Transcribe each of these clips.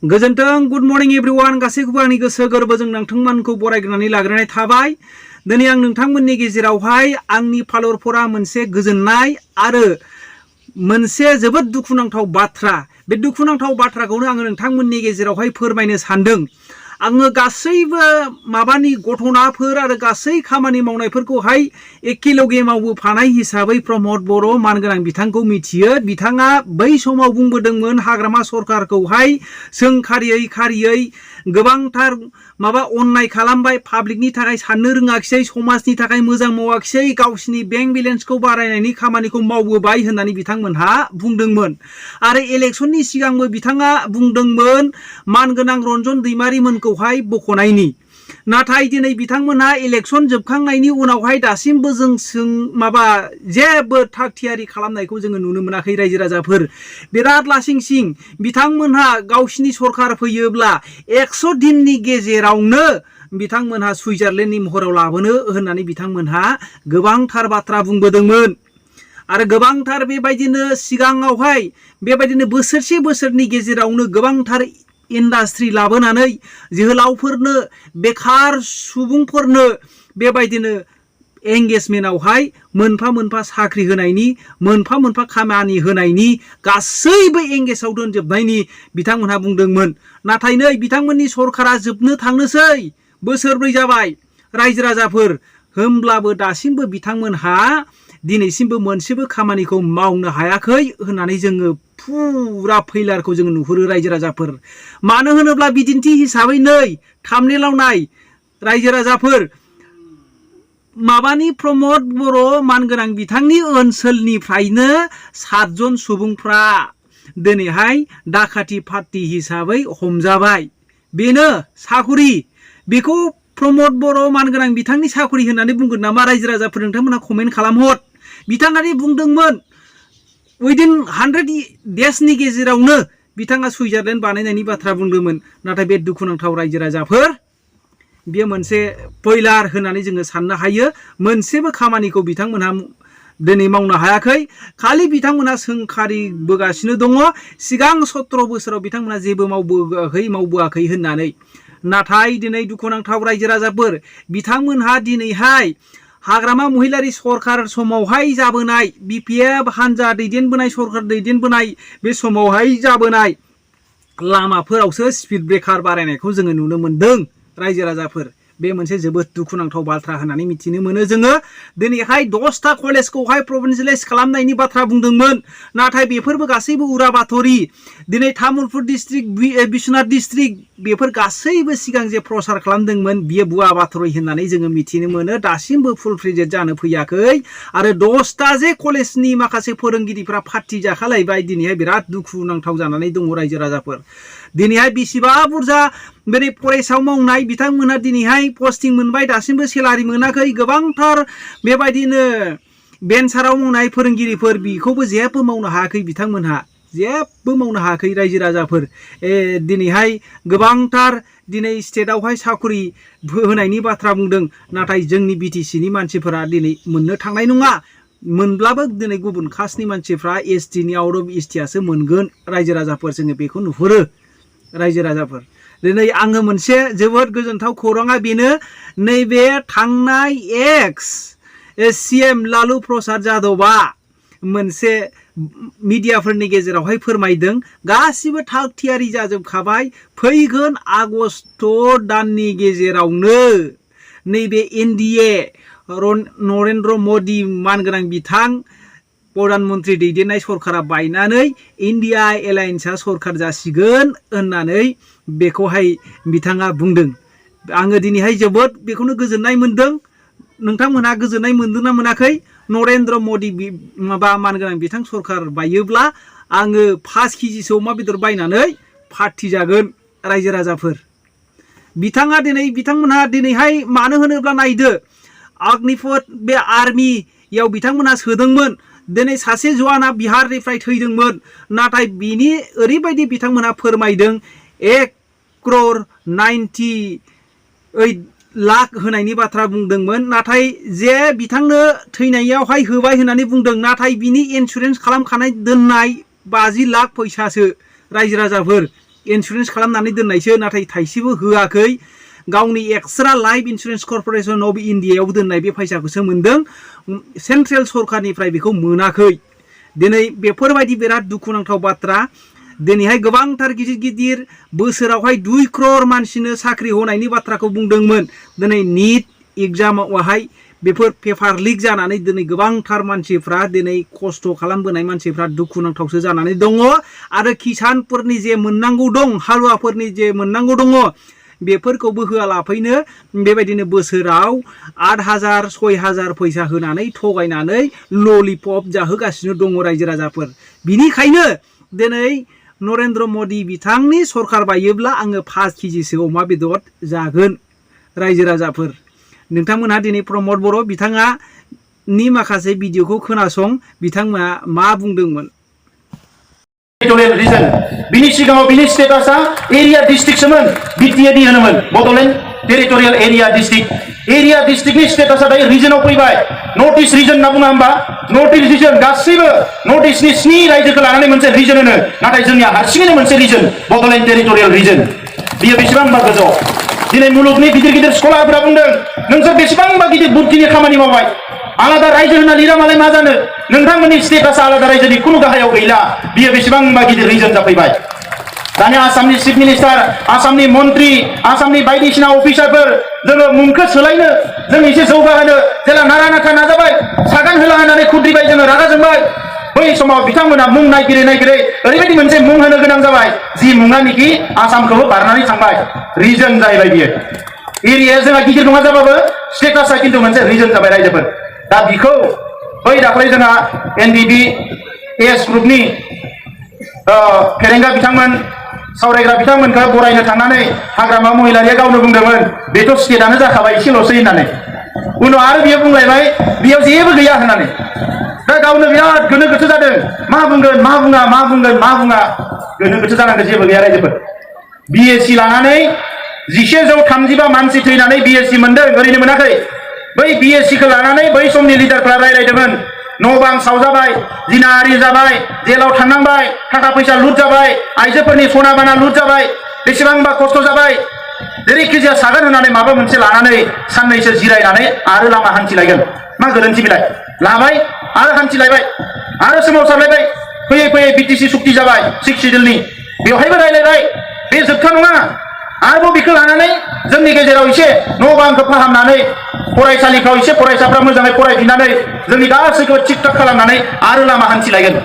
गोजोन्थों good morning everyone गासैखौबो आंनि गोसो गोरबोजों नोंथांमोनखौ बरायग्रोनानै लाग्रोनाय थाबाय। दिनै आं नोंथांमोननि गेजेरावहाय आंनि फलोअरफोरा मोनसे गोजोननाय आरो मोनसे जोबोद दुखुनांथाव बाथ्रा, बे दुखुनांथाव बाथ्राखौनो आङो नोंथांमोननि गेजेरावहाय फोरमायनो सानदों। आङो गासैबो माबानि घटनाफोर आरो गासै खामानि मावनायफोरखौहाय एखेलगे मावबोफानाय हिसाबै प्रमद बर' मानगोनां बिथांखौ मिथियो। बिथाङा बै समाव बुंबोदोंमोन हाग्रामा सरकारखौहाय सोंखारियै खारियै गोबांथार माबा अननाय खालामबाय, पाब्लिकनि थाखाय साननो रोङाखिसै, समाजनि थाखाय मोजां मावाखिसै, गावसिनि बेंक बेलेन्सखौ बारायनायनि खामानिखौ मावबोबाय होननानै बिथांमोनहा बुंदोंमोन। आरो इलेक्सननि सिगांबो बिथाङा बुंदोंमोन मानगोनां रन्जन दैमारिमोनखौहाय बख'नायनि। नाथाय दिनै बिथांमोनहा इलेक्सन जोबखांनायनि उनावहाय दासिमबो जों माबा जेबो थाग थियारि खालामनायखौ जोङो नुनो मोनाखै। रायजो राजाफोर बिराद लासिं सिं बिथांमोनहा गावसिनि सरकार फैयोब्ला 100 दिननि गेजेरावनो बिथांमोनहा सुइजारलेण्डनि महराव लाबोनो होननानै बिथांमोनहा गोबांथार बाथ्रा बुंबोदोंमोन। आरो गोबांथार बेबायदिनो सिगाङावहाय बेबायदिनो बोसोरनि गेजेरावनो गोबांथार इन्डास्ट्रि लाबोनानै जोहोलावफोरनो, बेखार सुबुंफोरनो बेबायदिनो एंगेजमेन्टआवहाय मोनफा मोनफा साख्रि होनायनि, मोनफा मोनफा खामानि होनायनि, गासैबो एंगेजआव दोनजोबनायनि बिथांमोनहा बुंदोंमोन। नाथाय नै बिथांमोननि सरकारा जोबनो थांनोसै, बोसोरब्रै जाबाय रायजो राजाफोर, होमब्लाबो दासिमबो बिथांमोनहा दिनैसिमबो मोनसेबो खामानिखौ मावनो हायाखै होननानै जोङो फुरा फैलारखौ जोङो नुहुरो रायजो राजाफोर। मानो होनोब्ला बिदिन्थि हिसाबै नै थाम्बनेइलाव नाय रायजो राजाफोर, माबानि प्रमद बर' मानगोनां बिथांनि ओनसोलनिफ्रायनो 7 जन सुबुंफ्रा दिनैहाय डाकाति पार्टी हिसाबै हमजाबाय। बेनो साखरि, बेखौ प्रमद बर' मानगोनां बिथांनि साखरि होननानै बुंगोन नामा रायजो राजाफोर? नोंथांमोनहा कमेन्ट खालामहर। बिथाङादि बुंदोंमोन उइदिन 100 डेजनि गेजेरावनो बिथाङा सुइजारलेण्ड बानायनायनि बाथ्रा बुंदोंमोन। नाथाय बे दुखुनांथाव रायजो राजाफोर, बेयो मोनसे फैलार होननानै जोङो साननो हायो। मोनसेबो खामानिखौ बिथांमोनहा दिनै मावनो हायाखै। खालि बिथांमोनहा सोंखारिबोगासिनो दङ। सिगां 17 बोसोराव बिथांमोनहा जेबो मावबोआखै होननानै। नाथाय दिनै दुखुनांथाव रायजो राजाफोर, बिथांमोनहा दिनैहाय हाग्रामा महिलारि सरकार समावहाय जाबोनाय, BPF हानजा दैदेनबोनाय, सरकार दैदेनबोनाय बे समावहाय जाबोनाय लामाफोरावसो स्पिड ब्रेकार बारायनायखौ जोङो नुनो मोनदों रायजो राजाफोर। बे मोनसे जोबोद दुखुनांथाव बाथ्रा होननानै मिथिनो मोनो जोङो। दिनैहाय 10टा कलेजखौहाय प्रभिन्सियेलाइज खालामनायनि बाथ्रा बुंदोंमोन। नाथाय बेफोरबो गासैबो उरा बाथरि। दिनै तामुलपुर डिस्ट्रिक्ट, बिश्वनाथ डिस्ट्रिक्ट, बेफोर गासैबो सिगां जे प्रसार खालामदोंमोन बियो भुवा बाथरि होननानै जोङो मिथिनो मोनो। दासिमबो फुल फ्लेजेड जानो फैयाखै। आरो 10टा जे कलेजनि माखासे फोरोंगिरिफ्रा फार्टि जाखालायबाय। दिनैहाय बिराद दुखुनांथाव जानानै दङ रायजो राजाफोर। दिनैहाय बेसेबा बुरजा बे फरेस्टआव मावनाय बिथांमोनहा दिनैहाय पस्टिं मोनबाय, दासिमबो सेलारि मोनाखै। गोबांथार बेबायदिनो भेन्साराव मावनाय फोरोंगिरिफोर, बेखौबो जेबो मावनो हायाखै बिथांमोनहा, जेबो मावनो हायाखै रायजो राजाफोर। दिनैहाय गोबांथार दिनै स्टेटआवहाय साखरि होनायनि बाथ्रा बुंदों। नाथाय जोंनि BTCनि मानसिफोरा दिनै मोननो थांनाय नङा। मोनब्लाबो दिनै गुबुन कास्टनि मानसिफ्रा STनि आउट अफ STआसो मोनगोन रायजो राजाफोर। जोङो बेखौ नुहुरो रायजो राजाफोर। दिनै आङो मोनसे जोबोद गोजोनथाव खौराङा बेनो, नैबे थांनाय CM लालु प्रसाद यादवआ मोनसे मिडियाफोरनि गेजेरावहाय फोरमायदों, गासिबो थाग थियारि जाजोबखाबाय, फैगोन आगस्ट दाननि गेजेरावनो नैबे NDA नरेन्द्र मदि मानगोनां बिथां प्रधान मन्त्रि दैदेननाय सरकारा बायनानै इन्डिया एलायन्सआ सरकार जासिगोन होननानै बेखौहाय बिथाङा बुंदों। आङो दिनैहाय जोबोद बेखौनो गोजोननाय मोनदों। नोंथांमोनहा गोजोननाय मोनदोंना मोनाखै? नरेन्द्र मदि माबा मानगोनां बिथां सरकार बायोब्ला आङो 5 केजिसो अमा बेदर बायनानै पार्टि जागोन रायजो राजाफोर। बिथांमोनहा दिनैहाय मानो होनोब्ला नायदो, अग्निपथ बे आर्मियाव बिथांमोनहा सोदोंमोन। दिनै सासे जवाना बिहारनिफ्राय थैदोंमोन। नाथाय बिनि ओरैबायदि बिथांमोनहा फोरमायदों 1,98 लाख होनायनि बाथ्रा बुंदोंमोन। नाथाय जे बिथांनो थैनायावहाय होबाय होननानै बुंदों, नाथाय बिनि इन्सुरेन्स खालामखानाय दोननाय 50 लाख फैसासो रायजो राजाफोर। इन्सुरेन्स खालामनानै दोननायसो नाथाय थाइसेबो होआखै गावनि extra life insurance corporation of इन्डियायाव दोननाय बे फैसाखौसो मोनदों सेन्ट्रेल सरकारनिफ्राय बेखौ मोनाखै दिनै बेफोरबायदि बिराद दुखुनांथाव बाथ्रा दिनैहाय गोबांथार गिदिर गिदिर बोसोरावहाय 2 crore मानसिनो साख्रि होनायनि बाथ्राखौ बुंदोंमोन दिनै नीट एग्जामावहाय बेफोर पेपार लिक जानानै दिनै गोबांथार मानसिफ्रा दिनै खस्थ' खालामबोनाय मानसिफ्रा दुखुनांथावसो जानानै दङ आरो किसानफोरनि जे मोननांगौ दं हालुवाफोरनि जे मोननांगौ दङ बेफोरखौबो होआलाफैनो बेबायदिनो बोसोराव 8,000 6,000 फैसा होनानै थगायनानै ललिपप जाहोगासिनो दङ रायजो राजाफोर बिनिखायनो दिनै नरेन्द्र मोदी बिथांनि सरकार बायोब्ला आङो 5 केजिसो अमा बेदर जागोन रायजो राजाफोर नोंथांमोनहा दिनै प्रमद बर' बिथाङा नि माखासे भिडिअखौ खोनासं बिथांमोना मा बुंदोंमोन टेरिटरियेल रिजन बिनि सिगाङाव बिनि स्टेटासा एरिया डिस्ट्रिक्टसोमोन बिटिएडि होनोमोन बड'लेण्ड टेरिटरियेल एरिया डिस्ट्रिक्टनि स्टेटासा दायो रिजनाव फैबाय नर्थ इस्ट रिजन होनना बुङा होमबा नर्थ इस्ट रिजन गासैबो नर्थ इस्टनि 7 रायजोखौ लानानै मोनसे रिजन होनो नाथाय जोंनिया हारसिङैनो मोनसे रिजन बड'लेण्ड टेरिटरियेल रिजन बियो बेसेबांबा गोजौ दिनै मुलुगनि गिदिर गिदिर स्कलारफोरा बुंदों नोंसोर बेसेबांबा गिदिर बुद्धिनि खामानि मावबाय आलादा रायजो होनना लिरा मालाय मा जानो नोंथांमोननि स्टेटासा आलादा रायजोनि खुनु गाहायाव गैला बियो बेसेबांबा गिदिर रिजन जाफैबाय दानिया आसामनि चिफ मिनिस्टार आसामनि मन्त्रि आसामनि बायदिसिना अफिसारफोर जोङो मुंखौ सोलायनो जों एसे जौगाहोनो जेला नारा नाथा नाजाबाय सागान होला होननानै खुद्रिबाय जोङो रागा जोंबाय बै समाव बिथांमोना मुं नागिरै ओरैबायदि मोनसे मुं होनो गोनां जाबाय जि मुङानिखि आसामखौबो बारनानै थांबाय रिजन जाहैबाय बियो एरियाया जोंहा गिदिर नङा जाबाबो स्टेटासा खिन्थु मोनसे रिजन जाबाय रायजोफोर दा बिखौ बै दाख्लै जोंहा एनडिबि एस ग्रुपनि फेरेंगा बिथांमोन सावरायग्रा बिथांमोनखौ बरायनो थांनानै हाग्रामा महिलारिया गावनो बुंदोंमोन बेथ' स्टेटआनो जाखाबाय एसेल'सै होननानै उनाव आरो बियो बुंलायबाय बेयाव जेबो गैया होननानै दा गावनो बिराद गोनो गोथो जादों मा बुंगोन मा बुङा गोनो गोथो जानांगौ जेबो गैया रायजोफोर बिएससि लानानै 1135 मानसि थैनानै बिएससि मोनदों ओरैनो मोनाखै बै बिएससिखौ लानानै बै समनि लिडारफ्रा रायलायदोंमोन न' बां सावजाबाय जिनाहारि जाबाय जेलाव थांनांबाय थाखा फैसा लुट जाबाय आइजोफोरनि सना बाना लुट जाबाय बेसेबांबा खस्थ' जाबाय जेरैखिजाया सागोन होननानै माबा मोनसे लानानै साननैसो जिरायनानै आरो लामा हान्थिलायगोन मा गोरोन्थि बिलाय लाबाय आरो हान्थिलायबाय आरो सोमावसारलायबाय फैयै बिटिसि सुक्ति जाबाय 6 सिडिउलनि बेवहायबो रायलायबाय बे जोबथा नङा आरोबाव बेखौ लानानै जोंनि गेजेराव एसे न' बांखौ फाहामनानै फरायसालिफ्राव एसे फरायसाफ्रा मोजाङै फरायफिननानै जोंनि गासैखौबो थिक थाक खालामनानै आरो लामा हान्थिलायगोन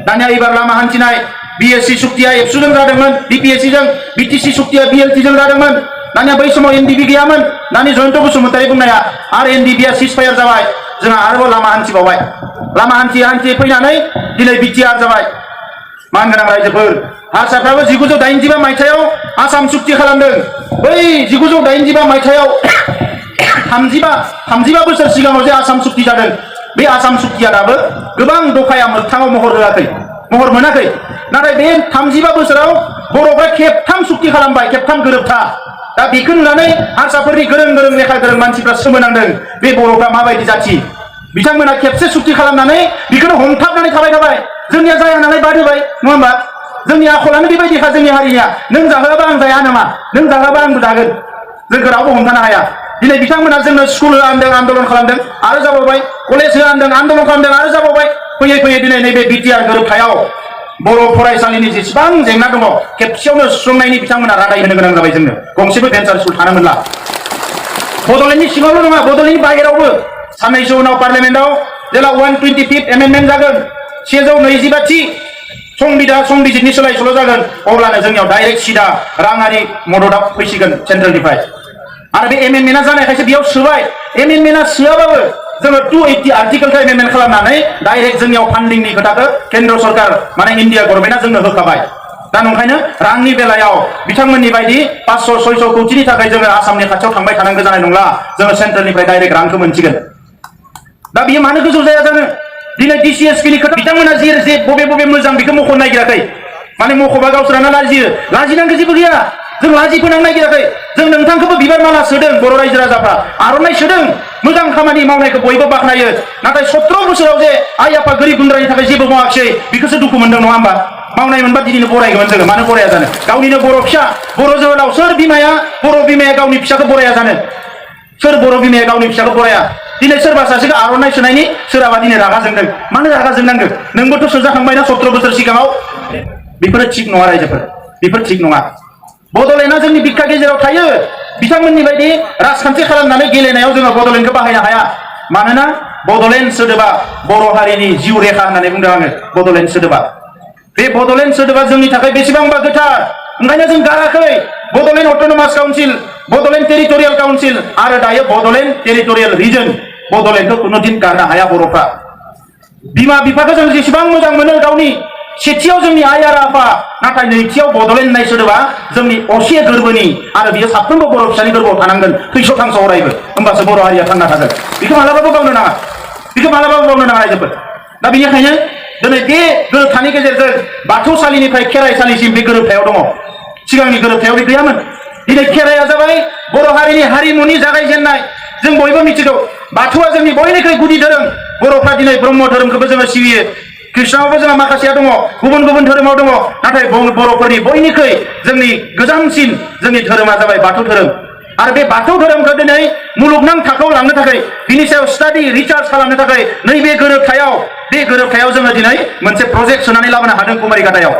दानिया एबार लामा हान्थिनाय बिएससि सुक्तिया एबसुजों जादोंमोन बिपिएससिजों बिटिसि सुक्तिया बिएलटिजों जादोंमन दानिया बै समाव एनडिबि गैयामोन दानि जयन्त बसुमतारी बुंनाया आरो एनडिबिया सिजफायार जाबाय जोंहा आरोबाव लामा हान्थिबावबाय लामा हान्थियै फैनानै दिनै बिटिआर जाबाय मानगोनां रायजोफोर हारसाफ्राबो 1985 मायथाइयाव आसाम सुक्ति खालामदों बै 1985 मायथाइयाव 35 बोसोर सिगाङाव जे आसाम सुक्ति जादों बे आसाम सुक्तिया दाबो गोबां दफाया मोगथाङाव महर मोनाखै नाथाय बे 35 बोसोराव बर'फ्रा खेबथाम सुक्ति खालामबाय खेबथाम गोरोबथा दा बेखौ नुनानै हारसाफोरनि गोरों लेखा गोरों मानसिफ्रा सोमोनांदों बे बर'फ्रा माबायदि जाथि बिथांमोना खेबसे सुक्ति खालामनानै बेखौनो हमथाबनानै थाबाय जोंनिया जाया नालाय बाद होबाय नङा होमबा जोंनि आखलानो बेबायदिखा जोंनि हारिनिया नों जाहोआबा आं जाया नामा नों जाहोआबा आंबो जागोन जोंखौ रावबो हमथानो हाया दिनै बिथांमोना जोंनो स्कुल होआन्दों आन्दलन खालामदों आरो जाबावबाय कलेज होआन्दों आन्दलन खालामदों आरो जाबावबाय फैयै दिनै नैबे बिटिआर गोरोबथायाव बर' फरायसालिनि जेसेबां जेंना दङ खेबसेयावनो सुस्रांनायनि बिथांमोना रादाय होनो गोनां जाबाय जोंनो गंसेबो भेन्सार स्कुल थानो मोनला बड'लेण्डनि सिङावल' नङा बड'लेण्डनि बाहेरावबो साननैसो उनाव पार्लियामेन्टआव जेला 125th एमेन्डमेन्ट जागोन 125 संबिजितनि सोलाय सोल' जागोन अब्लानो जोंनियाव डाइरेक्ट सिदा राङारि मददआ फैसिगोन सेन्ट्रेलनिफ्राय आरो बे एमेन्डमेन्टआ जानायखायसो बेयाव सोबाय एमेन्डमेन्टआ सोआबाबो जोङो 280 आर्टिकेलखौ एमेन्डमेन्ट खालामनानै डाइरेक्ट जोंनियाव फान्डिंनि खोथाखौ केन्द्र सरकार माने इन्डिया गभर्नमेन्टआ जोंनो होखाबाय दा नंखायनो रांनि बेलायाव बिथांमोननि बायदि 500-600 कौटिनि थाखाय जोङो आसामनि खाथियाव थांबाय थानांगौ जानाय नंला जोङो सेन्ट्रेलनिफ्राय डाइरेक्ट रांखौ मोनसिगोन दा बियो मानो गोजौ जाया जानो दिनै डिसिएसपिनि खोथा बिथांमोना जे बबे मोजां बेखौ मख'नो नागिराखै माने मख'बा गावसोरानो लाजिनांगौ जेबो गैया जों लाजि फोनांनो नागिराखै जों नोंथांखौबो बिबार माला सोदों बर' रायजो राजाफ्रा आर'नाइ सोदों मोजां खामानि मावनायखौ बयबो बाख्नायो नाथाय 17 बोसोराव जे आइ आफा गोरिब गुन्द्रानि थाखाय जेबो मावाखिसै बेखौसो दुखु मोनदों नङा होमबा मावनाय मोनबा दिनैनो बरायगौमोन जोङो मानो बराया जानो गावनिनो बर' फिसा बर' जोहोलाव सोर बिमाया गावनि फिसाखौ बराया जानो सोर बर' बिमाया गावनि फिसाखौ बराया दिनै सोरबा सासेखौ आर'नाइ सोनायनि सोरहाबा दिनै रागा जोंदों मानो रागा जोंनांगौ नोंबोथ' सोजाखांबायना 17 बोसोर सिगाङाव बेफोरो थिग नङा रायजोफोर बेफोर थिग नङा बड'लेण्डआ जोंनि बिखा गेजेराव थायो बिथांमोननि बायदि राजखान्थि खालामनानै गेलेनायाव जोङो बड'लेण्डखौ बाहायनो हाया मानोना बड'लेण्ड सोदोबा बर' हारिनि जिउ रेखा होननानै बुंदों आङो बड'लेण्ड सोदोबा बे बड'लेण्ड सोदोबा जोंनि थाखाय बेसेबांबा गोथार ओंखायनो जों गाराखै Bodoland autonomous council Bodoland territorial council आरो दायो बड'लेण्ड टेरिटरियेल रिजन बड'लेण्डखौ कुनुदिन गारनो हाया बर'फ्रा बिमा बिफाखौ जों जेसेबां मोजां मोनो गावनि सेथियाव जोंनि आइ आरो आफा नाथाय नैथियाव बड'लेण्ड होननाय सोदोबा जोंनि असे गोरबोनि आरो बियो साफ्रोमबो बर' फिसानि गोरबोआव थानांगोन थैस' थांस' अरायबो होमबासो बर' हारिया थांना थागोन बेखौ मालाबाबो बावनो नाङा रायजोफोर दा बेनिखायनो दिनै बे गोरोबथानि गेजेरजों बाथौसालिनिफ्राय खेराइसालिसिम बे गोरोबथायाव दङ सिगांनि गोरोबथायाव बे गैयामोन दिनै खेराइया जाबाय बर' हारिनि हारिमुनि जागायजेननाय जों बयबो मिथिगौ बाथौआ जोंनि बयनिख्रुइ गुदि धोरोम बर'फ्रा दिनै ब्रह्म धोरोमखौबो जोङो सिबियो कृष्णआवबो जोंहा माखासेया दङ गुबुन गुबुन धोरोमाव दङ नाथाय बर'फोरनि बयनिख्रुइ जोंनि गोजामसिन जोंनि धोरोमा जाबाय बाथौ धोरोम आरो बे बाथौ धोरोमखौ दिनै मुलुगनां थाखोआव लांनो थाखाय बिनि सायाव स्टाडि रिसार्च खालामनो थाखाय नैबे गोरोबथायाव जोङो दिनै मोनसे प्रजेक्ट सोनानै लाबोनो हादों कुमारिघाटायाव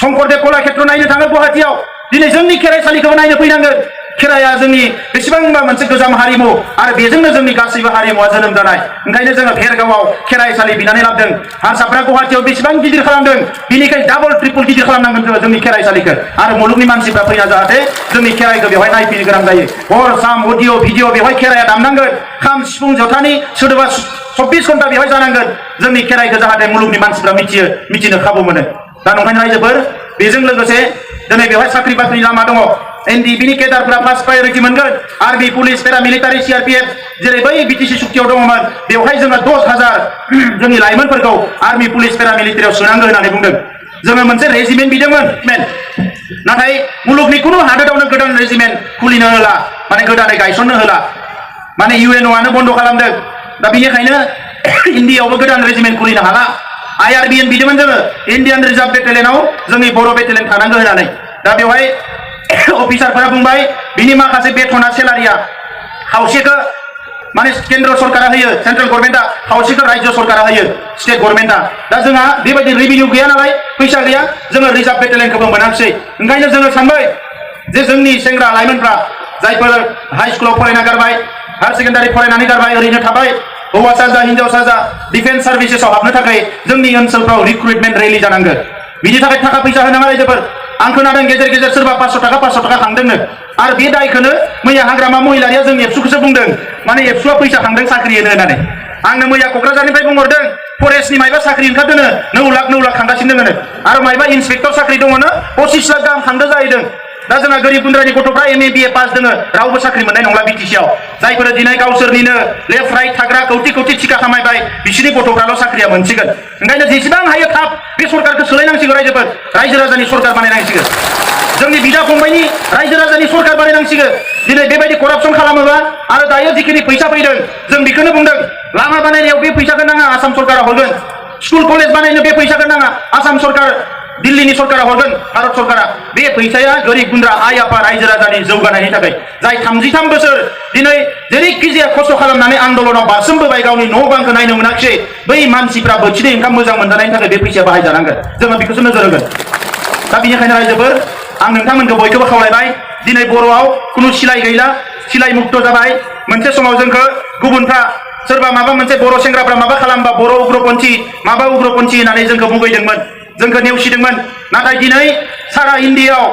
शंकरदेब कलाक्षेत्र नायनो थाङो गुवाहाटियाव दिनै जोंनि खेराइसालिखौबो नायनो फैनांगोन खेराइया जोंनि बेसेबांबा मोनसे गोजाम हारिमु आरो बेजोंनो जोंनि गासैबो हारिमुवा जोनोम जानाय ओंखायनो जोङो भेरगावआव खेराइसालि बिनानै लाबोदों हारसाफ्रा गुवाहाटियाव बेसेबां गिदिर खालामदों बिनिखाय डाबल ट्रिपल गिदिर खालामनांगोन जोङो जोंनि खेराइसालिखौ आरो मुलुगनि मानसिफ्रा फैना जाहाथे जोंनि खेराइखौ बेवहाय नायफैनो गोनां जायो हर सान अडिअ भिडिअ बेवहाय खेराइया दामनांगोन खाम सिफुं जथानि सोदोबा 24 घन्टा बेवहाय जानांगोन जोंनि खेराइखौ जाहाथे मुलुगनि मानसिफ्रा मिथिनो खाबु मोनो दा नंखायनो रायजोफोर बेजों लोगोसे दिनै बेवहाय साख्रि बाख्रिनि लामा दङ एनडिबिनि केडारफ्रा फार्स्ट प्रायोरिटि मोनगोन आर्मि पुलिस पेरामिलिटारि सिआरपिएफ जेरै बै बिटिसि सुक्तियाव दङमोन बेवहाय जोङो 10,000 जोंनि लाइमोनफोरखौ आर्मि पुलिस पेरामिलिटारियाव सोनांगौ होननानै बुंदों जोङो मोनसे रेजिमेन्ट बिदोंमोन नाथाय मुलुगनि कुनु हादोरावनो गोदान रेजिमेन्ट खुलिनो होला माने गोदानै गायसननो होला माने इउएनअ आनो बन्द खालामदों दा बेनिखायनो इन्डियायावबो गोदान रेजिमेन्ट खुलिनो हाला आईआरबिएन बिदोंमोन जोङो इन्डियान रिजार्भ बेटेलियनाव जोंनि बर' बेटेलियन थानांगौ होननानै दा बेवहाय अफिसारफोरा बुंबाय बिनि माखासे बेथना सेलारिया खावसेखौ माने केन्द्र सरकारा होयो सेन्ट्रेल गभर्नमेन्टआ खावसेखौ राज्य सरकारा होयो स्टेट गभर्नमेन्टआ दा जोंहा बेबायदि रेभिनिउ गैया नालाय फैसा गैया जोङो रिजार्भ बेटेलियनखौबो मोनाखिसै ओंखायनो जोङो सानबाय जे जोंनि सेंग्रा लाइमोनफ्रा जायफोर हाई स्कुलाव फरायना गारबाय हायार सेकेन्डारि फरायनानै गारबाय ओरैनो थाबाय हौवासा जा हिनजावसा जा डिफेन्स सार्भिसेसआव हाबनो थाखाय जोंनि ओनसोलफ्राव रिक्रुटमेन्ट रेलि जानांगोन बिनि थाखाय थाखा फैसा होनाङा रायजोफोर आं खोनादों गेजेर गेजेर सोरबा 500 थाखा खांदोंनो आरो बे दायखौनो मैया हाग्रामा महिलारिया जोंनि एबसुखौसो बुंदों माने एबसुआ फैसा खांदों साख्रि होनो होननानै आंनो मैया क'क्राझारनिफ्राय बुंहरदों फरेस्टनि मायबा साख्रि ओंखारदोंनो 9 लाख खांगासिनो दङ आरो मायबा इन्सपेक्टर साख्रि दङनो 25 लाख गाहाम खांदों जाहैदों दा जोंहा गोरिब गुन्द्रानि गथ'फ्रा एमए बिए पास दङ रावबो साख्रि मोननाय नंला बिटिसिआव जायफोर दिनै गावसोरनिनो लेफ्ट राइट थाग्रा कौटि थिखा खामायबाय बिसोरनि गथ'फ्राल' साख्रिया मोनसिगोन ओंखायनो जेसेबां हायो थाब बे सरकारखौ सोलायनांसिगौ रायजोफोर रायजो राजानि सरकार बानायनांसिगोन जोंनि बिदा फंबायनि रायजो राजानि सरकार बानायनांसिगोन दिनै बेबायदि करापसन खालामोबा आरो दायो जिखिनि फैसा फैदों जों बेखौनो बुंदों लामा बानायनायाव बे फैसाखौ नाङा आसाम सरकारा हरगोन स्कुल कलेज बानायनो बे फैसाखौ नाङा आसाम सरकार दिल्लीनि सरकारा हरगोन भारत सरकारा बे फैसाया गोरिब गुन्द्रा आइ आफा रायजो राजानि जौगानायनि थाखाय जाय 33 बोसोर दिनै जेरैखिजाया खस्थ' खालामनानै आन्दलनाव बारसोमबोबाय गावनि न' बांखौ नायनो मोनाखिसै बै मानसिफ्रा बोथिनै ओंखाम मोजां मोनजानायनि थाखाय बे फैसाया बाहायजानांगोन जोङो बेखौसो नोजोर होगोन दा बेनिखायनो रायजोफोर आं नोंथांमोनखौ बयखौबो खावलायबाय दिनै बर'आव खुनु सिलाइ गैला सिलाइ मुक्त जाबाय मोनसे समाव जोंखौ गुबुनफ्रा सोरबा माबा मोनसे बर' सेंग्राफ्रा माबा खालामबा बर' उग्रपन्थी माबा उग्रपन्थी होननानै जोंखौ मुगैदोंमोन जोंखौ नेवसिदोंमोन नाथाय दिनै सारा इन्डियायाव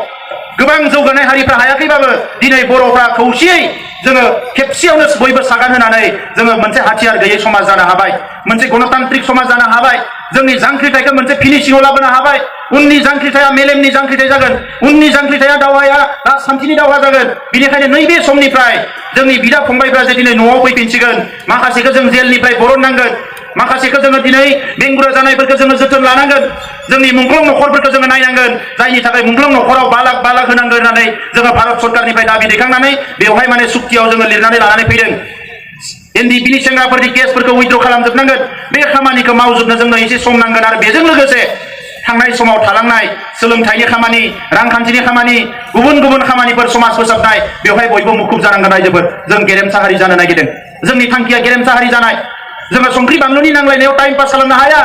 गोबां जौगानाय हारिफ्रा हायाखैबाबो दिनै बर'फ्रा खौसेयै जोङो खेबसेयावनो बयबो सागान होनानै जोङो मोनसे हाथियार गैयै समाज जानो हाबाय मोनसे गणतान्त्रिक समाज जानो हाबाय जोंनि जांख्रिथायखौ मोनसे फिनिशिंआव लाबोनो हाबाय उननि जांख्रिथाया मेलेमनि जांख्रिथाय जागोन उननि जांख्रिथाया दावहाया राजखान्थिनि दावहा जागोन बेनिखायनो नैबे समनिफ्राय जोंनि बिदा फंबायफ्रा जे दिनै न'आव फैफिनसिगोन माखासेखौ जों जेलनिफ्राय बरननांगोन माखासेखौ जोङो दिनै बेंगुरा जानायफोरखौ जोङो जोथोन लानांगोन जोंनि मुंख्लं न'खरफोरखौ जोङो नायनांगोन जायनि थाखाय मुंख्लं न'खराव 5 लाख होनांगोन होननानै जोङो भारत सरकारनिफ्राय दाबि दैखांनानै बेवहाय माने सुक्तियाव जोङो लिरनानै लानानै फैदों एनडिबिनि सेंग्राफोरनि केसफोरखौ उइथड्र खालामजोबनांगोन बे खामानिखौ मावजोबनो जोंनो एसे सम नांगोन आरो बेजों लोगोसे थांनाय समाव थालांनाय सोलोंथाइनि खामानि रांखान्थिनि खामानि गुबुन गुबुन खामानिफोर समाज फोसाबनाय बेवहाय बयबो मुखुब जानांगोन रायजोफोर जों गेरेमसा हारि जानो नागिरदों जोंनि थांखिया गेरेमसा हारि जानाय जोङो संख्रि बानलुनि नांलायनायाव टाइम पास खालामनो हाया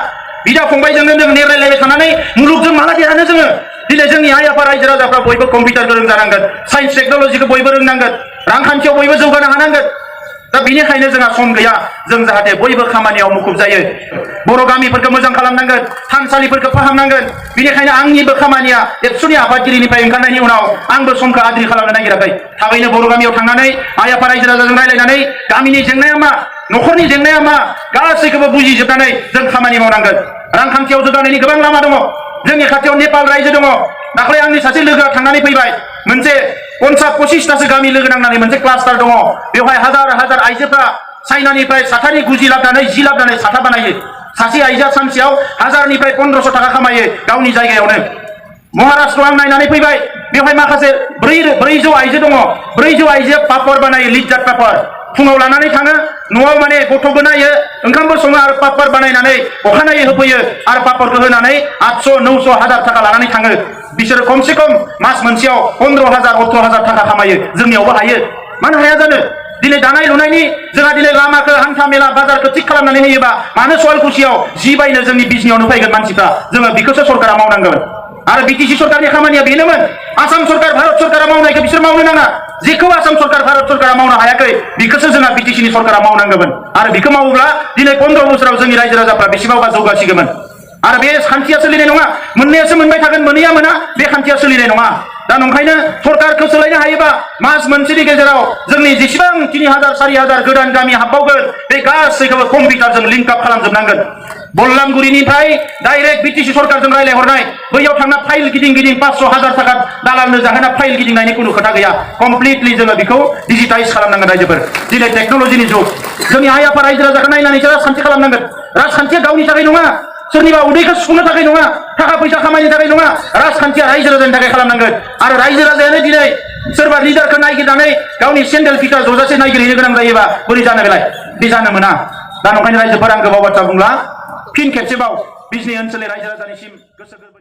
बिदा फंबायजोंनो जों नेरायलायबाय थानानै मुलुगजों माला देरहानो जोङो दिनै जोंनि आइ आफा रायजो राजाफ्रा बयबो कम्पिउटार गोरों जानांगोन साइन्स टेक्न'लजिखौ बयबो रोंनांगोन रांखान्थियाव बयबो जौगानो हानांगोन दा बेनिखायनो जोंहा सम गैया जों जाहाथे बयबो खामानियाव मुखुब जायो बर' गामिफोरखौ मोजां खालामनांगोन थानसालिफोरखौ फाहामनांगोन बेनिखायनो आंनिबो खामानिया एबसुनि आफादगिरिनिफ्राय ओंखारनायनि उनाव आंबो समखौ आद्रि खालामनो नागिराखै थाबैनो बर' गामियाव थांनानै आइ आफा रायजो राजाजों रायज्लायनानै गामिनि जेंनाया मा न'खरनि जेंनाया मा गासैखौबो बुजिजोबनानै जों खामानि मावनांगोन रांखान्थियाव जौगानायनि गोबां लामा दङ जोंनि खाथियाव नेपाल रायजो दङ दाख्लै आंनि सासे लोगोआ थांनानै फैबाय मोनसे 50-25तासो गामि लोगो नांनानै मोनसे क्लास्टार दङ बेवहाय हाजार हाजार आइजोफ्रा चाइनानिफ्राय साथानि गुजि लाबोनानै 10 लाबोनानै साथा बानायो सासे आइजोआ सानसेयाव 1000निफ्राय 1500 थाखा खामायो गावनि जायगायावनो महाराष्ट्र आं नायनानै फैबाय बेवहाय माखासे 400 आइजो दङ 400 आइजोआ पापर बानायो लिज्जात पापर फुङाव लानानै थाङो न'आव माने गथ'बो नायो ओंखामबो सङो आरो पापर बानायनानै अखानायै होफैयो आरो पापरखौ होनानै 800-900 हाजार थाखा लानानै थाङो बिसोरो खमसे खम मास मोनसेयाव 15,000-18,000 थाखा खामायो जोंनियावबो हायो मानो हाया जानो दिनै दानाय लुनायनि जोंहा दिनै लामाखौ हान्था मेला बाजारखौ थिग खालामनानै होयोबा मानो सवालकुसियाव जि बायनो जोंनि बिजनियावनो फैगोन मानसिफ्रा जोङो बेखौसो सरकारा मावनांगोन आरो बिटिसि सरकारनि खामानिया बेनोमोन आसाम सरकार भारत सरकारा मावनायखौ बिसोर मावनो नाङा जेखौ आसाम सरकार भारत सरकारा मावनो हायाखै बेखौसो जोंहा बिटिसिनि सरकारा मावनांगौमोन आरो बेखौ मावोब्ला दिनै 15 बोसोराव जोंनि रायजो राजाफ्रा बेसेबांबा जौगासिगौमोन आरो बे खान्थिया सोलिनाय नङा मोननायासो मोनबाय थागोन मोनैया मोना बे खान्थिया सोलिनाय नङा दा नंखायनो सरकारखौ सोलायनो हायोबा मास मोनसेनि गेजेराव जोंनि जेसेबां 3000-4000 गोदान गामि हाबबावगोन बे गासैखौबो कम्पिउटारजों लिंक आप खालामजोबनांगोन बल्लामगुरिनिफ्राय डाइरेक्ट बिटिसि सरकारजों रायलायहरनाय बैयाव थांना फाइल गिदिं 500,000 थाखा दालालनो जाहोना फाइल गिदिंनायनि खुनु खोथा गैया कमप्लिटलि जोङो बेखौ डिजिटाइज खालामनांगोन रायजोफोर दिनै टेक्न'लजिनि जुग जोंनि आइ आफा रायजो राजाखौ नायनानैसो राजखान्थि खालामनांगोन राजखान्थिया गावनि थाखाय नङा सोरनिबा उदैखौ सुफुंनो थाखाय नङा थाखा फैसा खामायनो थाखाय नङा राजखान्थिया रायजो राजानि थाखाय खालामनांगोन आरो रायजो राजायानो दिनै सोरबा लिडारखौ नागिरनानै गावनि सेन्डेल फिथा जजासे नागिरहैनो गोनां जायोबा बोरै जानो बेलाय बे जानो मोना दा नंखायनो रायजोफोर आं गोबाव बाथ्रा बुंला फिन खेबसेबाव बिजनि ओनसोलनि रायजो राजानिसिम गोसो गोरबो